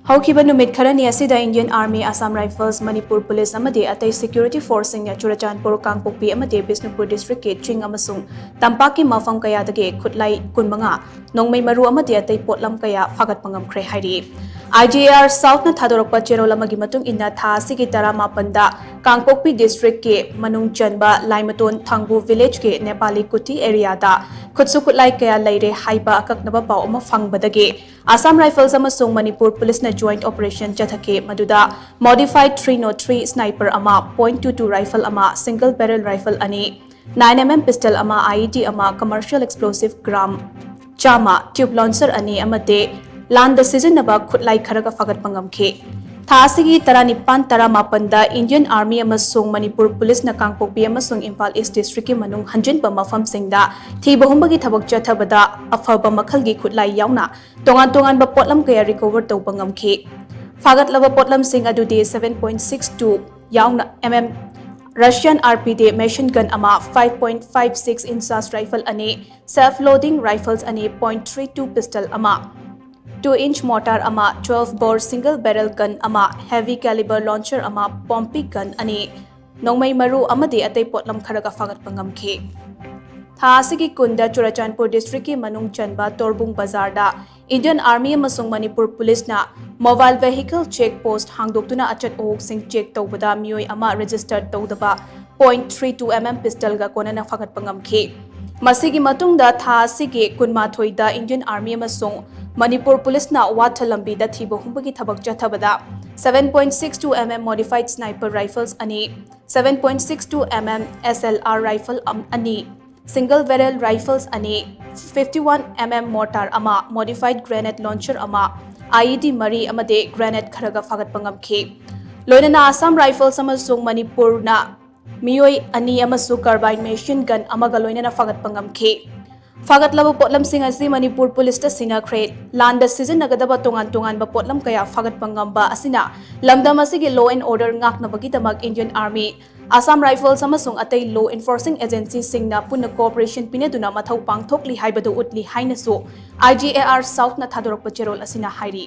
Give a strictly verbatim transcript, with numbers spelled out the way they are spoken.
ꯍꯧꯈꯤꯕ ꯅꯨꯃꯤꯠ ꯈꯔꯅꯤ ꯑꯁꯤꯗ Indian Army, Assam Rifles, Manipur Police ꯑꯃꯗꯤ ꯑꯇꯩ security forceꯁꯤꯡꯅ ꯆꯨꯔꯆꯥꯟꯄꯨꯔ, ꯀꯥꯡꯄꯣꯛꯄꯤ ꯑꯃꯗꯤ ꯕꯤꯁꯅꯨꯄꯨꯔ districtꯀꯤ ꯆꯤꯡ ꯑꯃꯁꯨꯡ ꯇꯝꯄꯥꯛꯀꯤ ꯃꯐꯝ ꯀꯌꯥꯗꯒꯤ ꯈꯨꯠꯂꯥꯏ ꯀꯨꯟꯃꯉꯥ, ꯅꯣꯡꯃꯩ ꯃꯔꯨ ꯑꯃꯗꯤ ꯑꯇꯩ ꯄꯣꯠꯂꯝ ꯀꯌꯥ ꯐꯥꯒꯠꯄ ꯉꯝꯈ꯭ꯔꯦ ꯍꯥꯏꯔꯤ꯫ I G A R Southꯅ ꯊꯥꯗꯣꯔꯛꯄ ꯆꯦꯔꯣꯜ ꯑꯃꯒꯤ ꯃꯇꯨꯡ ꯏꯟꯅ, ꯊꯥ ꯑꯁꯤꯒꯤ ꯇꯔꯥꯃꯥꯄꯟꯗ ꯀꯥꯡꯄꯣꯛꯄꯤ districtꯀꯤ ꯃꯅꯨꯡ ꯆꯟꯕ ꯂꯥꯏꯃꯇꯣꯟ ꯊꯥꯡꯒꯨ villageꯀꯤ Nepali Kuti areaꯗ ꯈꯨꯠꯁꯨ ꯈꯨꯠꯂꯥꯏ ꯀꯌꯥ ꯂꯩꯔꯦ ꯍꯥꯏꯕ ꯑꯀꯛꯅꯕ ꯄꯥꯎ ꯑꯃ ꯐꯪꯕꯗꯒꯤ Assam Rifles ꯑꯃꯁꯨꯡ Manipur Policeꯅ joint operation ꯆꯠꯊꯈꯤ, ꯃꯗꯨꯗ modified three oh three sniper ꯑꯃ, point two two rifle ꯑꯃ, single barrel rifle ꯑꯅꯤ, nine M M pistol ꯑꯃ, I E D ꯑꯃ, commercial explosive gram ꯆꯥꯝꯃ, tube launcher ꯑꯅꯤ ꯑꯃꯗꯤ ꯂꯥꯟꯗ ꯁꯤꯖꯤꯟꯅꯕ ꯈꯨꯠꯂꯥꯏ ꯈꯔꯒ ꯐꯥꯒꯠꯄ ꯉꯝꯈꯤ꯫ ꯊꯥ ꯑꯁꯤꯒꯤ ꯇꯔꯥꯅꯤꯄꯥꯟ, ꯇꯔꯥꯃꯥꯄꯟꯗ Indian Army ꯑꯃꯁꯨꯡ Manipur Policeꯅ ꯀꯥꯡꯄꯣꯛꯄꯤ ꯑꯃꯁꯨꯡ ꯏꯝꯐꯥꯜ East districtꯀꯤ ꯃꯅꯨꯡ ꯍꯟꯖꯤꯟꯕ ꯃꯐꯝꯁꯤꯡꯗ ꯊꯤꯕ ꯍꯨꯝꯕꯒꯤ ꯊꯕꯛ ꯆꯠꯊꯕꯗ ꯑꯐꯕ ꯃꯈꯜꯒꯤ ꯈꯨꯠꯂꯥꯏ ꯌꯥꯎꯅ ꯇꯣꯉꯥꯟ ꯇꯣꯉꯥꯟꯕ ꯄꯣꯠꯂꯝ ꯀꯌꯥ recover ꯇꯧꯕ ꯉꯝꯈꯤ꯫ ꯐꯥꯒꯠꯂꯕ ꯄꯣꯠꯂꯝꯁꯤꯡ ꯑꯗꯨꯗꯤ seven point six two ꯌꯥꯎꯅ M M Russian R P D machine gun ꯑꯃ, five point five six inches rifle ꯑꯅꯤ, self loading rifles ꯑꯅꯤ, point three two pistol ꯑꯃ, two inch mortar ꯑꯃ, twelve bore single barrel gun ꯑꯃ, heavy caliber launcher ꯑꯃ, pompi gun ꯑꯅꯤ, ꯅꯣꯡꯃꯩ ꯃꯔꯨ ꯑꯃꯗꯤ ꯑꯇꯩ ꯄꯣꯠꯂꯝ ꯈꯔꯒ ꯐꯥꯒꯠꯄ ꯉꯝꯈꯤ꯫ ꯊꯥ ꯑꯁꯤꯒꯤ ꯀꯨꯟꯗ ꯆꯨꯔꯆꯥꯟꯄꯨꯔ districtꯀꯤ ꯃꯅꯨꯡ ꯆꯟꯕ ꯇꯣꯔꯕꯨꯡ ꯕꯖꯥꯔꯗ Indian Army ꯑꯃꯁꯨꯡ Manipur Policeꯅ mobile vehicle check post ꯍꯥꯡꯗꯣꯛꯇꯨꯅ ꯑꯆꯠ ꯑꯋꯣꯛꯁꯤꯡ check ꯇꯧꯕꯗ ꯃꯤꯑꯣꯏ ꯑꯃ register ꯇꯧꯗꯕ point three two M M pistolꯒ ꯀꯣꯟꯅꯅ ꯐꯥꯒꯠꯄ ꯉꯝꯈꯤ꯫ ꯃꯁꯤꯒꯤ ꯃꯇꯨꯡꯗ ꯊꯥ ꯑꯁꯤꯒꯤ ꯀꯨꯟꯃꯥꯊꯣꯏꯗ Indian Army ꯑꯃꯁꯨꯡ ꯃꯅꯤꯄꯨꯔ Policeꯅ ꯋꯥꯊ ꯂꯝꯕꯤꯗ ꯊꯤꯕ ꯍꯨꯝꯕꯒꯤ ꯊꯕꯛ ꯆꯠꯊꯕꯗ seven point six two M M modified sniper rifles ꯑꯅꯤ, seven point six two M M S L R rifle ꯑꯅꯤ, single barrel rifles ꯑꯅꯤ, fifty one M M mortar ꯑꯃ, modified grenade launcher ꯑꯃ, I E D ꯃꯔꯤ ꯑꯃꯗꯤ grenade ꯈꯔꯒ ꯐꯥꯒꯠꯄ ꯉꯝꯈꯤ꯫ ꯂꯣꯏꯅꯅ Assam Rifles ꯑꯃꯁꯨꯡ ꯃꯅꯤꯄꯨꯔꯅ ꯃꯤꯑꯣꯏ ꯑꯅꯤ ꯑꯃꯁꯨ carbine machine gun ꯑꯃꯒ ꯂꯣꯏꯅꯅ ꯐꯥꯒꯠꯄ ꯉꯝꯈꯤ꯫ ꯐꯥꯒꯠꯂꯕ ꯄꯣꯠꯂꯝꯁꯤꯡ ꯑꯁꯤ ꯃꯅꯤꯄꯨꯔ Policeꯇ ꯁꯤꯟꯅꯈ꯭ꯔꯦ꯫ ꯂꯥꯟꯗ ꯁꯤꯖꯤꯟꯅꯒꯗꯕ ꯇꯣꯉꯥꯟ ꯇꯣꯉꯥꯟꯕ ꯄꯣꯠꯂꯝ ꯀꯌꯥ ꯐꯥꯒꯠꯄ ꯉꯝꯕ ꯑꯁꯤꯅ ꯂꯝꯗꯝ ꯑꯁꯤꯒꯤ law and order ꯉꯥꯛꯅꯕꯒꯤꯗꯃꯛ Indian Army, Assam Rifles ꯑꯃꯁꯨꯡ ꯑꯇꯩ law enforcing agencyꯁꯤꯡꯅ ꯄꯨꯟꯅ cooperation ꯄꯤꯅꯗꯨꯅ ꯃꯊꯧ ꯄꯥꯡꯊꯣꯛꯂꯤ ꯍꯥꯏꯕꯗꯨ ꯎꯠꯂꯤ ꯍꯥꯏꯅꯁꯨ I G A R Southꯅ ꯊꯥꯗꯣꯔꯛꯄ ꯆꯦꯔꯣꯜ ꯑꯁꯤꯅ ꯍꯥꯏꯔꯤ꯫